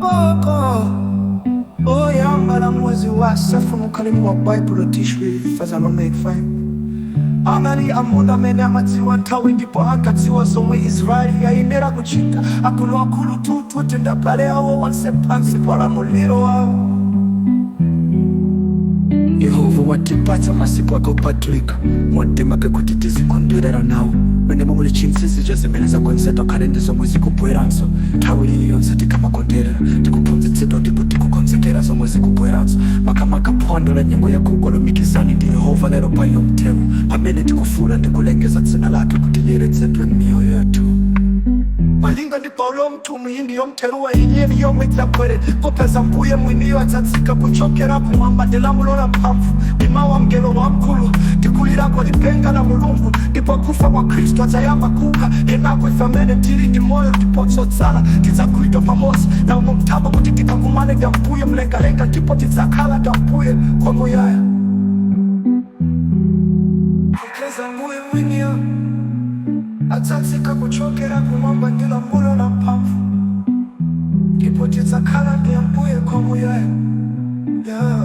Oh, oh, oyamba la mwezi wa seven ukalemu wa Baibulo Tishri Thessalonic 5 anali amuna amene amadziwa nthawi ndipo ankadziwa zomwe Israeli ayenera kuchita. Akuluakulu 220 ndi abale awo onse pansi pa ulamuliro wawo. Yehova watipatsa masiku ake opatulika mumtima kuti tizikondwerera nawo mene muli chinsinsi cha zimene zakonzedwa kale ndi zomwe zikubweranso. Nthawi iliyonse tikamakondwerera, tikuphunzitsidwa ndipo tikukonzekera zomwe zikubweranso, makamaka phwando la nyengo yakugwa. Lumikizani ndi Yehova lero pa Yom Teruah pamene tikufuula ndi kulengeza dzina lake kuti liyeretsedwe m'miyoyo yathu. Malinga ndi Paulo mtumwi, iyi ndi Yom Teruah yeniyeni yomwe idzabwere, popeza Mbuye mwiniyo adzatsika kuchokera kumwamba ndi lamulo la mphamvu, ndi mawu a mngelo wamkulu, ndi kulira kwa lipenga la Mulungu, ndipo akufa mwa Khristu adzayamba kuuka. Kenako ife amene tili ndi moyo ndiponso otsala tidzagwidwa pamodzi nawo mu mtambo kuti tikakumane ndi Ambuye mlengalenga, ndipo tidzakhala ndi Ambuye kwamuyaya. Popeza Mbuye mwiniyo adzatsika kuchokera kumwamba ndi lamulo la mphamvu, ndipo tidzakhala ndi Ambuye kwamuyaya, yeah.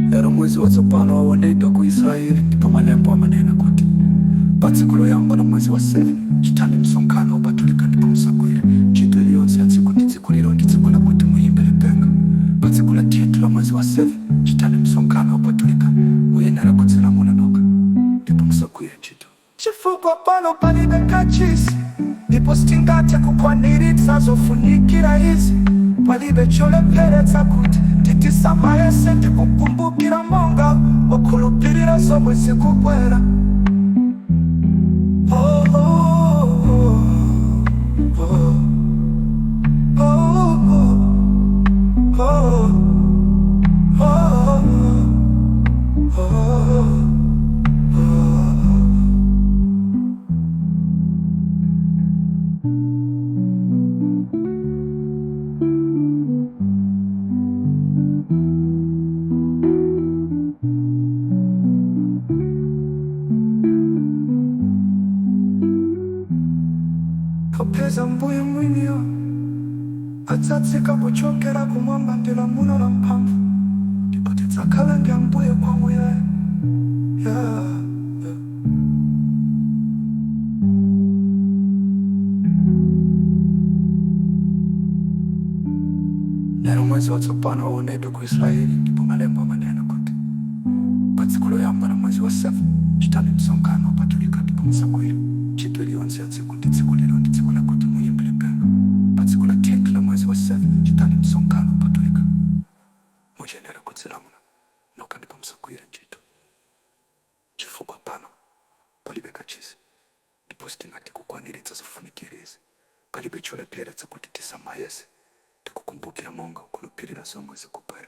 Lero mwezi watsopano waonedwa ku Israeli, ndipo malembo amanena kuti pa tsiku loyamba la mwezi wa 7 chitani msonkhano wopatulika ndipo musagwire ntchito iliyonse ya tsiku ndi tsiku. Lero ndi tsiku lakuti muyimbe lipenga. Pa tsiku la 10 la mwezi wa 7 chitani msonkhano wopatulika. Muyenera kudzilamula nokha ndipo musagwire ntchito, chifukwa pano palibe kachisi ndipo sitingathe kukwaniritsa zofunikira izi. Palibe cholepheretsa kuti tisamayese ndi kukumbukira monga okhulupirira zomwe zikubwera. Oh, oh, oh, oh, oh. Popeza Mbuye mwiniyo adzatsika kuchokera kumwamba ndi lamulo la mphamvu, ndipo tidzakhala ndi Ambuye kwamuyaya, yeah. Lero mwezi watsopano waonedwa ku Israeli, ndipo malembo amanena kuti pa tsiku loyamba la mwezi wa 7 chitani msonkhano wopatulika ndipo musagwire ntchito iliyonse ya tsiku ndi tsiku. Lero ndi tsiku lakuti muyimbe lipenga. Pa tsiku la 10 la mwezi wa 7 chitani msonkhano wopatulika. Muyenera kudzilamula nokha ndipo musagwire ntchito, chifukwa pano palibe kachisi ndipo sitingathe kukwaniritsa zofunikira izi. Palibe cholepheretsa kuti tisamayese tikukumbukira monga okhulupirira zomwe zikubwera.